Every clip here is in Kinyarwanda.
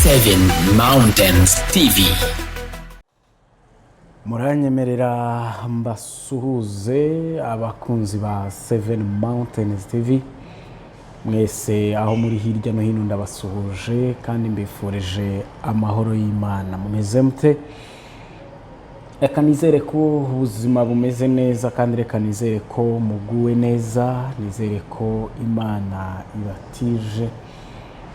Seven Mountains TV. Muranyemerera mbasuhuze abakunzi ba Seven Mountains TV mwese aho muri hirya no hino. Ndabasuhuje kandi mbifurije amahoro y'Imana. Mumeze mute? Reka nizere ko ubuzima bumeze neza, kandi reka nizere ko muguwe neza. Nizere ko Imana ibatije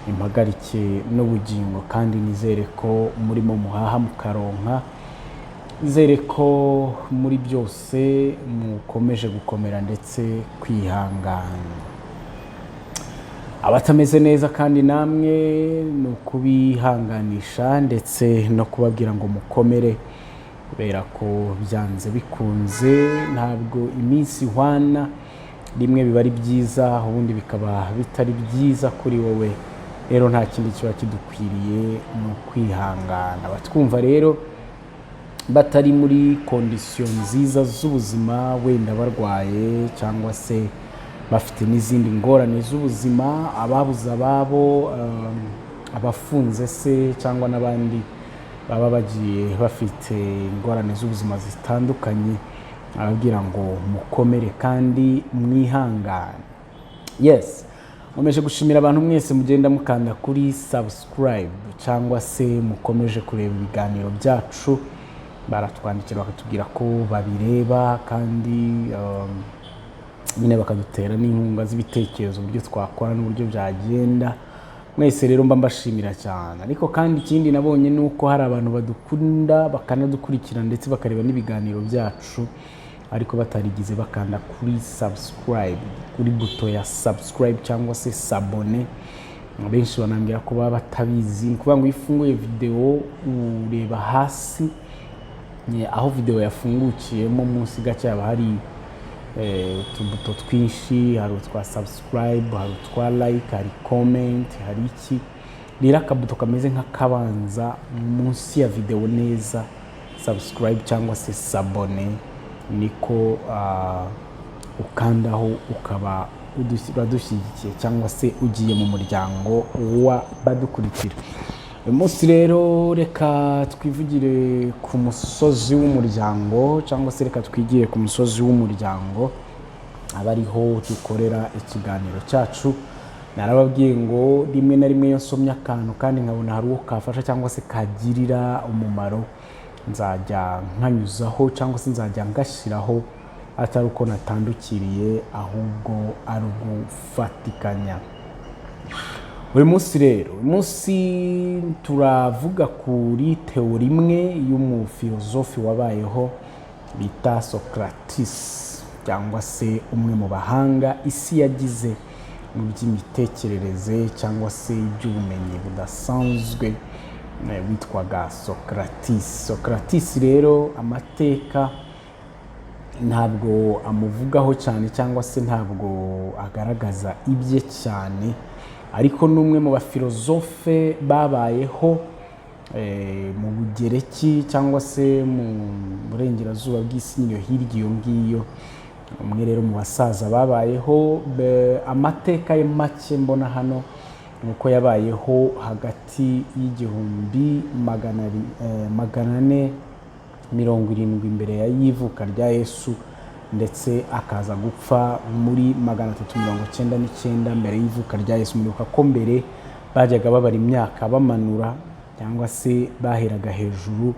impagarike n'ubugingo, kandi nizere ko murimo muhaha mukaronka. Nizere ko muri byose mukomeje gukomera ndetse kwihangana. Abatameze neza kandi namwe ni ukubihanganisha ndetse no kubabwira ngo mukomere, kubera ko byanze bikunze ntabwo iminsi ihwana. Rimwe biba ari byiza, ubundi bikaba bitari byiza kuri wowe. Rero nta kindi kiba kidukwiriye, ni ukwihangana. Batwumva rero batari muri condition nziza z'ubuzima, wenda barwaye cyangwa se bafite n'izindi ngorane z'ubuzima, ababuze ababo, abafunze se, cyangwa n'abandi baba bagiye bafite ingorane z'ubuzima zitandukanye, ababwira ngo mukomere kandi mwihangane. Yes, nkomeje gushimira abantu mwese mugenda mukanda kuri subscribe cyangwa se mukomeje kureba ibiganiro byacu. Baratwandikira bakatubwira ko babireba, kandi nyine bakadutera n'inkunga z'ibitekerezo, uburyo twakora n'uburyo byagenda. Mwese rero mba mbashimira cyane. Ariko kandi ikindi nabonye ni uko hari abantu badukunda, bakanadukurikira, ndetse bakareba n'ibiganiro byacu, ariko batarigize bakanda kuri subscribe, kuri buto ya subscribe cyangwa se s'abonner. Benshi banambwira ko baba batabizi. Ni ukuvuga ngo iyo ufunguye videwo ureba hasi, aho videwo yafungukiyemo, munsi gake haba hari utubuto twinshi. Hari utwa subscribe, hari utwa like, hari comment, hari iki. Rero akabuto kameze nk'akabanza munsi ya videwo neza, subscribe cyangwa se s'abonner, niko ukandaho, ukaba uradushyigikiye cyangwa se ugiye mu muryango w'abadukurikira. Uyu munsi rero reka twivugire ku musozi w'umuryango, cyangwa se reka twigire ku musozi w'umuryango, aba ariho dukorera ikiganiro cyacu. Narababwiye ngo rimwe na rimwe iyo nsomye akantu kandi nkabona hari uwo kafasha cyangwa se kagirira umumaro, nzajya nkanyuzaho cyangwa se nzajya ngashyiraho, atari uko natandukiriye, ahubwo ari ugufatikanya. Uyu munsi rero, uyu munsi turavuga kuri théorie imwe y'umufilozofi wabayeho bita Socrates, cyangwa se umwe mu bahanga isi yagize mu by'imitekerereze cyangwa se iby'ubumenyi budasanzwe, witwaga Socrates. Socrates rero amateka ntabwo amuvugaho cyane, cyangwa se ntabwo agaragaza ibye cyane, ariko ni umwe mu bafilozofe babayeho mu Bugereki cyangwa se mu burengerazuba bw'isi nyine hirya iyo ngiyo. Umwe rero mu basaza babayeho, amateka ye make mbona hano ni uko yabayeho hagati y'igihumbi 470 imbere y'ivuka rya Yesu, ndetse akaza gupfa muri 399 mbere y'ivuka rya Yesu. Muribuka ko mbere bajyaga babara imyaka bamanura, cyangwa se baheraga hejuru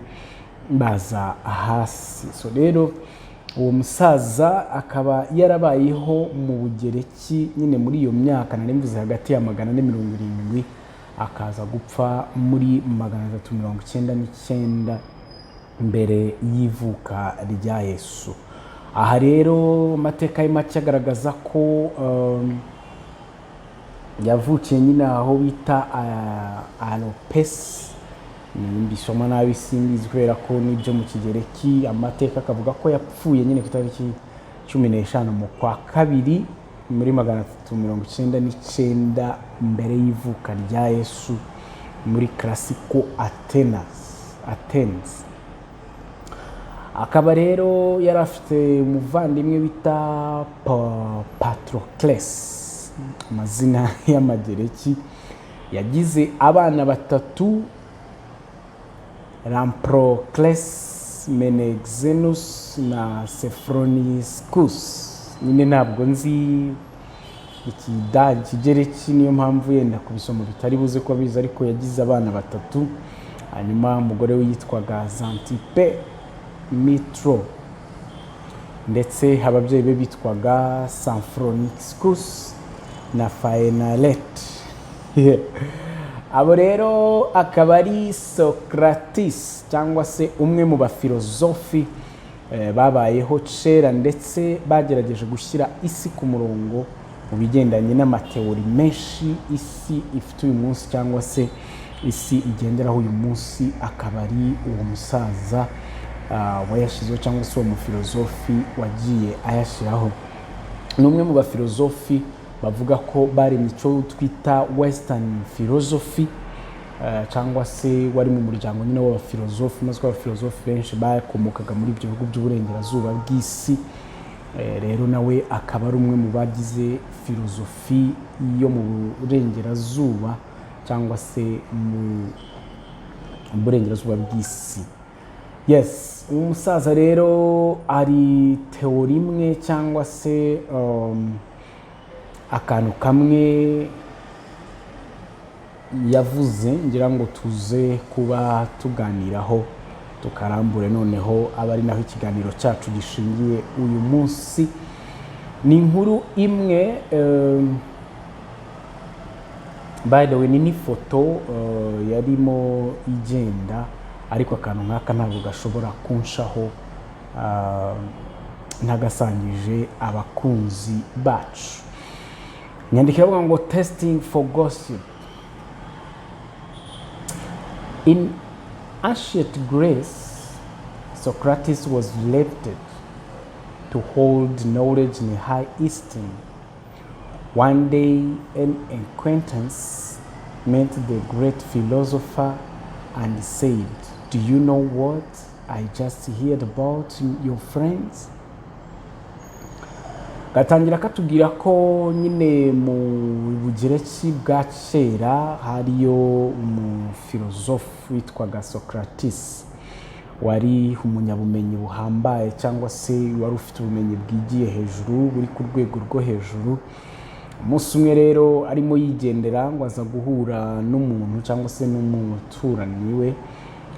baza hasi. So rero uwo musaza akaba yarabayeho mu Bugereki nyine muri iyo myaka nari mvuze, hagati ya 470, akaza gupfa muri 399 mbere y'ivuka rya Yesu. Aha rero amateka ye make agaragaza ko yavukiye nyine aho bita Aropesi. Mbisoma nabi simbizi, kubera ko n'ibyo mu Kigereki. Amateka akavuga ko yapfuye nyine ku itariki 15 mu kwa kabiri muri 399 mbere y'ivuka rya Yesu, muri Classical Atenas, Athens. Akaba rero yari afite umuvandimwe bita Patrocles, amazina y'Amagereki. Yagize abana batatu, Lamprocles, Menexenus na Sophroniscus. Nyine ntabwo nzi ikidage, ikigereki, niyo mpamvu yenda kubisoma bitari buze kuba bizi, ariko yagize abana batatu. Hanyuma umugore we yitwaga Xanthippe Mitro, ndetse ababyeyi be bitwaga Sophroniscus na Phaenarete. Abo rero akaba ari Socrates, cyangwa se umwe mu bafilozofi babayeho kera, ndetse bagerageje gushyira isi ku murongo mu bigendanye n'amateori menshi isi ifite uyu munsi, cyangwa se isi igenderaho uyu munsi. Akaba ari uwo musaza wayashyizeho, cyangwa se uwo mufilozofi wagiye ayashyiraho. Ni umwe mu bafilozofi bavuga ko baremye icyo twita Western philosophy, cyangwa se wari mu muryango nyine w'abafilozofi, maze ko abafilozofi benshi bakomokaga muri ibyo bihugu by'uburengerazuba bw'isi. Rero nawe akaba ari umwe mu bagize filozofi yo mu burengerazuba, cyangwa se mu burengerazuba bw'isi. Yes, uyu musaza rero ari teori imwe, cyangwa se akantu kamwe yavuze ngira ngo tuze kuba tuganiraho, tukarambure, noneho aba ari naho ikiganiro cyacu gishingiye uyu munsi. Ni inkuru imwe, by the way, ni n'ifoto yarimo igenda, ariko akantu nk'aka ntabwo gashobora kunshaho ntagasangije abakunzi bacu. Inyandiko iravuga ngo "Testing for gossip". In ancient Greece, Socrates was reputed to hold knowledge in high esteem. One day, an acquaintance met the great philosopher and said, "Do you know what I just heard about your friends?" Gatangira katubwira ko nyine mu Bugereki bwa kera hariyo umufilozofu witwaga Socrates, wari umunyabumenyi buhambaye, cyangwa se wari ufite ubumenyi bwigiye hejuru, buri ku rwego rwo hejuru. Umunsi umwe rero arimo yigendera, ngo aza guhura n'umuntu, cyangwa se n'umuturanyi we.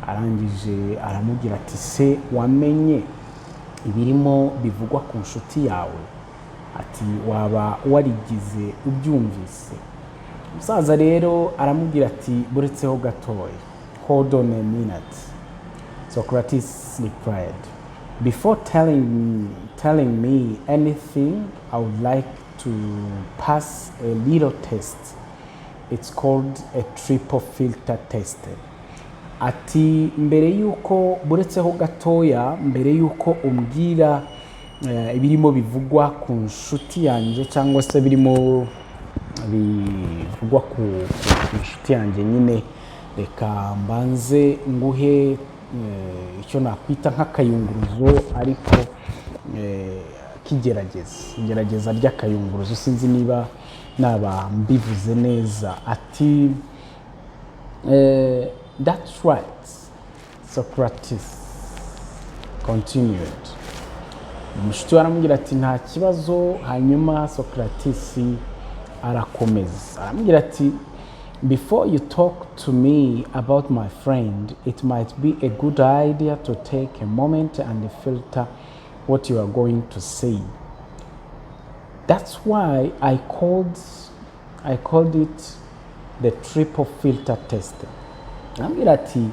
Arangije aramubwira ati: "Se wamenye ibirimo bivugwa ku nshuti yawe?" Ati: "Waba warigize ubyumvise?" Umusaza rero aramubwira ati: "Buretseho gatoya." "Hold on a minute," Socrates replied. "Before telling me anything, I would like to pass a little test. It's called a triple filter test." Ati: "Mbere y'uko, buretseho gatoya, mbere y'uko umbwira ibirimo bivugwa ku nshuti yanjye, cyangwa se birimo bivugwa ku nshuti yanjye nyine, reka mbanze nguhe icyo nakwita nk'akayunguruzo, ariko k'igerageza, igerageza ry'akayunguruzo." Sinzi niba naba mbivuze neza. Ati: "That's right," Socrates continued. Umushuti we aramubwira ati: "Nta kibazo." Hanyuma Socrates arakomeza aramubwira ati: "Before you talk to me about my friend, it might be a good idea to take a moment and filter what you are going to say. That's why I called it the triple filter test." Arambwira ati: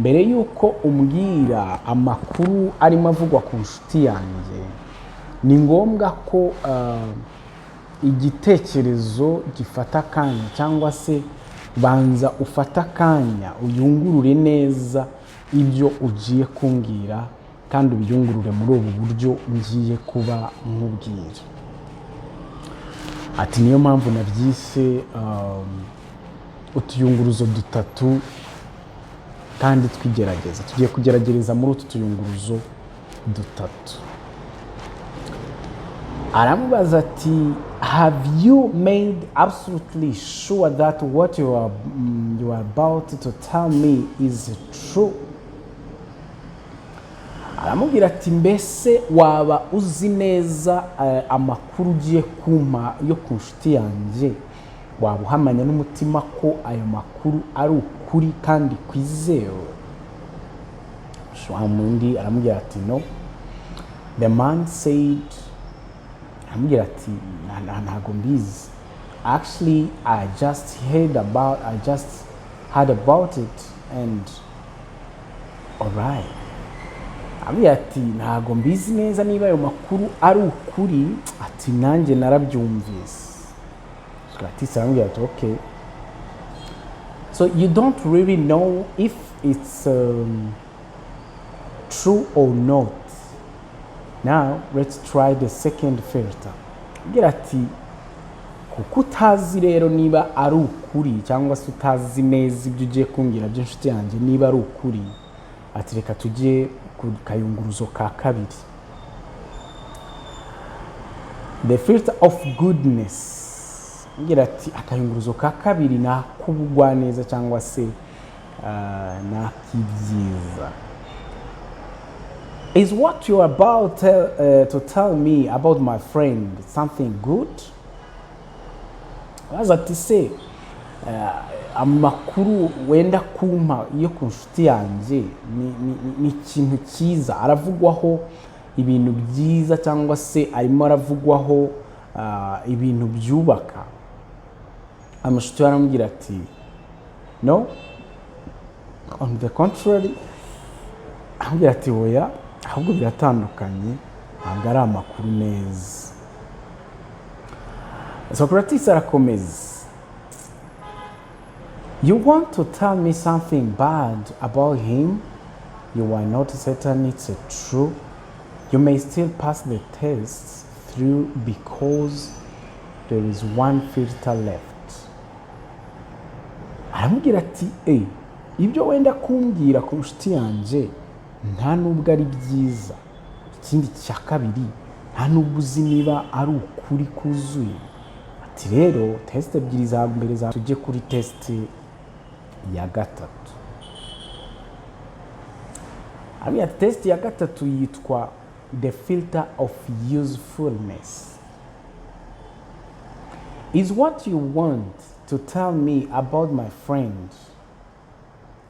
"Mbere y'uko umbwira amakuru arimo avugwa ku nshuti yanjye, ni ngombwa ko igitekerezo gifata akanya, cyangwa se banza ufate akanya uyungurure neza ibyo ugiye kumbwira, kandi ubiyungurure muri ubu buryo ngiye kuba nkubwira." Ati: "Niyo mpamvu nabyise utuyunguruzo dutatu kandi twigerageza. Tugiye kugerageza muri utu tuyunguruzo dutatu." Aramubaza ati: "Have you made absolutely sure that what you are about to tell me is true?" Aramubwira ati: "Mbese waba uzi neza amakuru ugiye kumpa yo ku nshuti yanjye, waba uhamanya n'umutima ko ayo makuru ari ukuri kandi kwizewe?" Wa wundi aramubwira ati: "No." The man said, aramubwira ati: "Ntago mbizi. Actually, I just heard about it and alright." Aramubwira ati: "Ntago mbizi neza niba ayo makuru ari ukuri," ati: "Nanjye narabyumvise." Socrates aramubwira ati: "Okay, so you don't really know if it's true or not. Now let's try the second filter." Agira ati: "Kuko utazi rero niba ari ukuri cyangwa se utazi neza ibyo ugiye kumbwira by'inshuti yanjye niba ari ukuri," ati, "reka tujye ku kayunguruzo ka kabiri, the filter of goodness." Agira ati: "Akayunguruzo ka kabiri ni ak'ubugwaneza cyangwa se ni ak'ibyiza. Is what you're about to tell me about my friend something good?" Baza ati: "Se amakuru wenda kumpa iyo ku nshuti yanjye ni ikintu cyiza? Aravugwaho ibintu byiza cyangwa se arimo aravugwaho ibintu byubaka?" Amushuti we aramubwira ati: "No, on the contrary." Aramubwira ati: "Oya, ahubwo biratandukanye, ntabwo ari amakuru meza." Socrates arakomeza: "You want to tell me something bad about him? You are not certain it's true. You may still pass the test through because there is one filter left." Aramubwira ati: "E, ibyo wenda kumbwira ku nshuti yanjye nta nubwo ari byiza. Ikindi cya kabiri, nta nubwo uzi niba ari ukuri kuzuye." Ati: "Rero test ebyiri za mbere za, tujye kuri test ya gatatu." Aramubwira ati: "Test ya gatatu yitwa the filter of usefulness. Is what you want to tell me about my friend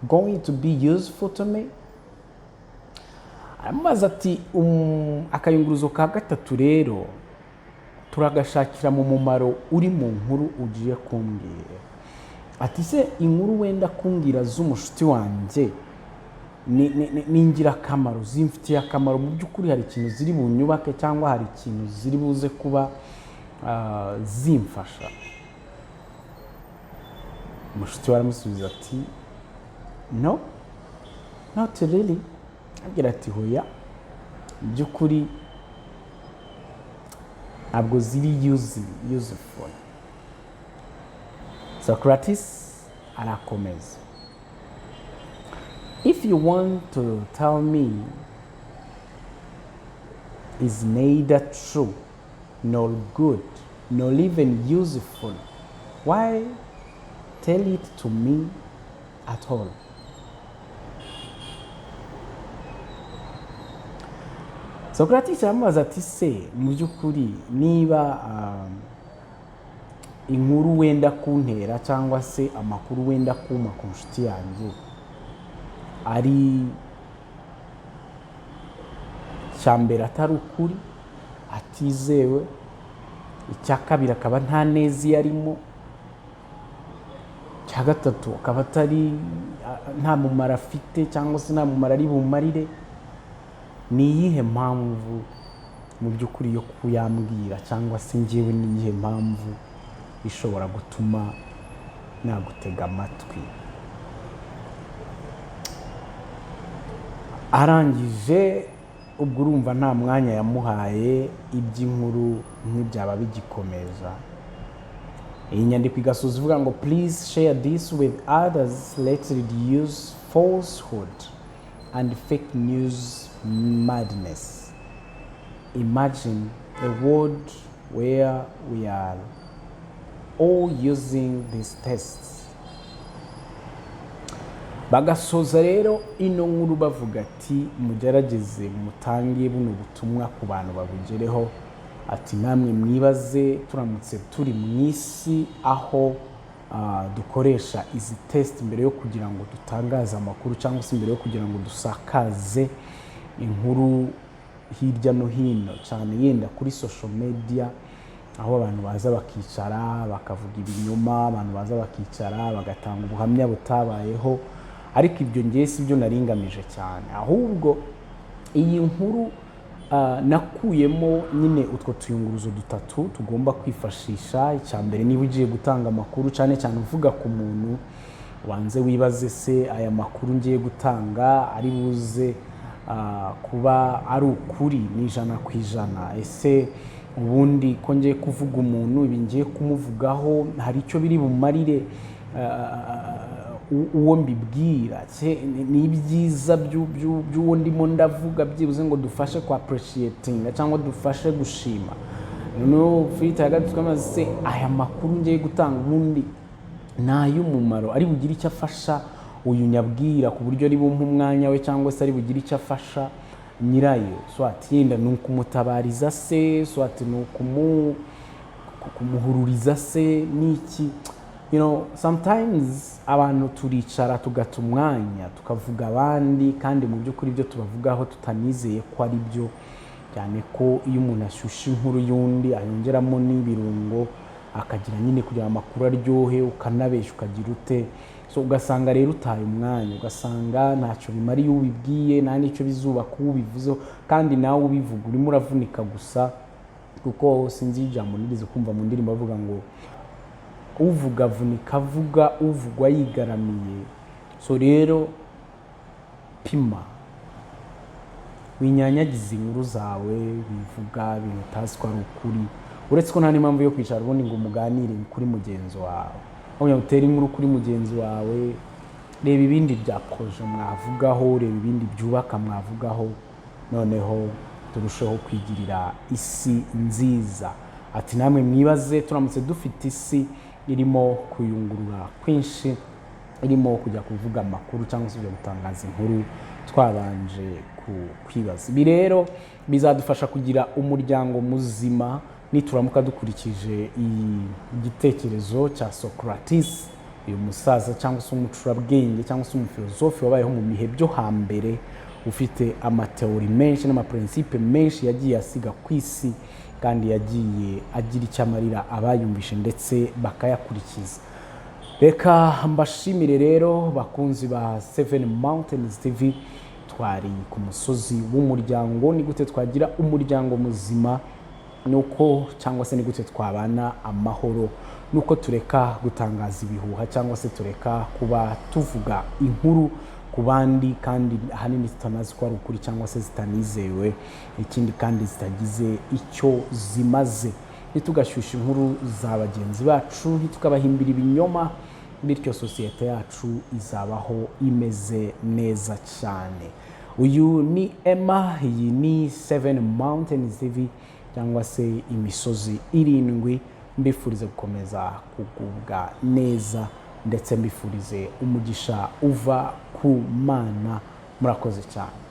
going to be useful to me?" Aramubaza ati: "Akayunguruzo ka gatatu rero turagashakira mu mumaro uri mu nkuru ugiye kumbwira." Ati: "Se inkuru wenda kumbwira z'umushuti wanjye ni ingirakamaro, zimfitiye akamaro mu by'ukuri? Hari ikintu ziri bunyubake cyangwa hari ikintu ziri buze kuba zimfasha?" Umushuti we aramusubiza ati: "No, not really." Agira ati: "Hoya, mu by'ukuri ntabwo ziri useful." Socrates arakomeza: "If you want to tell me is neither true nor good nor even useful, why tell it to me at all?" Socrates aramubaza ati: "Se mu by'ukuri niba inkuru wenda kuntera cyangwa se amakuru wenda kumpa ku nshuti yanjye ari icya mbere atari ukuri, atizewe, icya kabiri akaba nta neza iyo arimo, icya gatatu akaba atari nta mumaro afite cyangwa se nta mumaro ari bumarire, ni iyihe mpamvu mu by'ukuri yo kuyambwira? Cyangwa se njyewe ni iyihe mpamvu ishobora gutuma nagutega amatwi?" Arangije ubwo urumva nta mwanya yamuhaye, iby'inkuru ntibyaba bigikomeza. Iyi nyandiko igasoza ivuga ngo: "Please share this with others. Let's reduce falsehood and fake news madness. Imagine a world where we are all using these tests." Bagasoza rero ino nkuru bavuga ati: "Mugerageze mutange buno butumwa ku bantu babugereho." Ati: "Namwe mwibaze turamutse turi mu isi aho dukoresha izi test mbere yo kugira ngo dutangaze amakuru cyangwa se mbere yo kugira ngo dusakaze inkuru hirya no hino, cyane yenda kuri social media, aho abantu baza bakicara bakavuga ibinyoma, abantu baza bakicara bagatanga ubuhamya butabayeho." Ariko ibyo ngiye si byo nari ngamije cyane, ahubwo iyi nkuru nakuyemo nyine utwo tuyunguruzo dutatu tugomba kwifashisha. Icya mbere, niba ugiye gutanga amakuru, cyane cyane uvuga ku muntu, wanze wibaze se aya makuru ngiye gutanga ari buze kuba ari ukuri ni 100%? Ese ubundi ko ngiye kuvuga umuntu, ibi ngiye kumuvugaho hari icyo biri bumarire uwo mbibwira? Ni ibyiza by'uwo ndimo ndavuga, byibuze ngo dufashe kwa appreciating cyangwa dufashe gushima? Noneho filter ya gatatu twamaze: se aya makuru ngiye gutanga ubundi ni ay'umumaro, ari bugire icyo afasha uyu nyabwira ku buryo ari bumpe umwanya we, cyangwa se ari bugire icyo afasha nyirayo? Soit yenda ni ukumutabariza se, soit ni kumuhururiza se, n'iki? Sometimes abantu turicara tugata umwanya tukavuga abandi, kandi mu by'ukuri ibyo tubavugaho tutanizeye ko ari byo, cyane ko iyo umuntu ashyushya inkuru y'undi ayongeramo n'ibirungo, akagira nyine kugira ngo amakuru aryohe, ukanabeshya, ukagira ute. So ugasanga rero utaye umwanya, ugasanga ntacyo bimariye ubibwiye, nta n'icyo bizubaka ubivuzeho, kandi nawe ubivuga urimo uravunika gusa. Kuko sinzi ijambo nigeze kumva mu ndirimbo bavuga ngo uvuga avunika avuga, uvugwa yigaramiye. So rero pima, winyanyagiza inkuru zawe, wivuga ibintu utazi ko ari ukuri, uretse ko nta n'impamvu yo kwicara ubundi ngo umuganire kuri mugenzi wawe. Aho kugira ngo utere inkuru kuri mugenzi wawe, reba ibindi bya projet mwavugaho, reba ibindi byubaka mwavugaho, noneho turusheho kwigirira isi nziza. Ati: "Namwe mwibaze turamutse dufite isi irimo kuyungurura kwinshi, irimo kujya kuvuga amakuru cyangwa se kujya gutangaza inkuru twabanje kwibaza." Ibi rero bizadufasha kugira umuryango muzima nituramuka dukurikije igitekerezo cya Socrates, uyu musaza cyangwa se umucurabwenge cyangwa se umufilozofe wabayeho mu bihe byo hambere, ufite amateori menshi n'amaprincipe menshi yagiye asiga ku isi, kandi yagiye agira icyo amarira abayumvishe ndetse bakayakurikiza. Reka mbashimire rero, bakunzi ba Seven Mountains TV. Twari ku musozi w'umuryango. Ni gute twagira umuryango muzima? Nuko cyangwa se ni gute twabana amahoro? Nuko tureka gutangaza ibihuha cyangwa se tureka kuba tuvuga inkuru ku bandi, kandi ahanini tutanazi ko ari ukuri cyangwa se zitanizewe, ikindi kandi zitagize icyo zimaze. Ntitugashyushye inkuru za bagenzi bacu, ntitukabahimbira ibinyoma, bityo sosiyete yacu izabaho imeze neza cyane. Uyu ni Emma, iyi ni Seven Mountains TV cyangwa se imisozi irindwi. Mbifurize gukomeza kugubwa neza, ndetse mbifurize umugisha uva ku Mana. Murakoze cyane.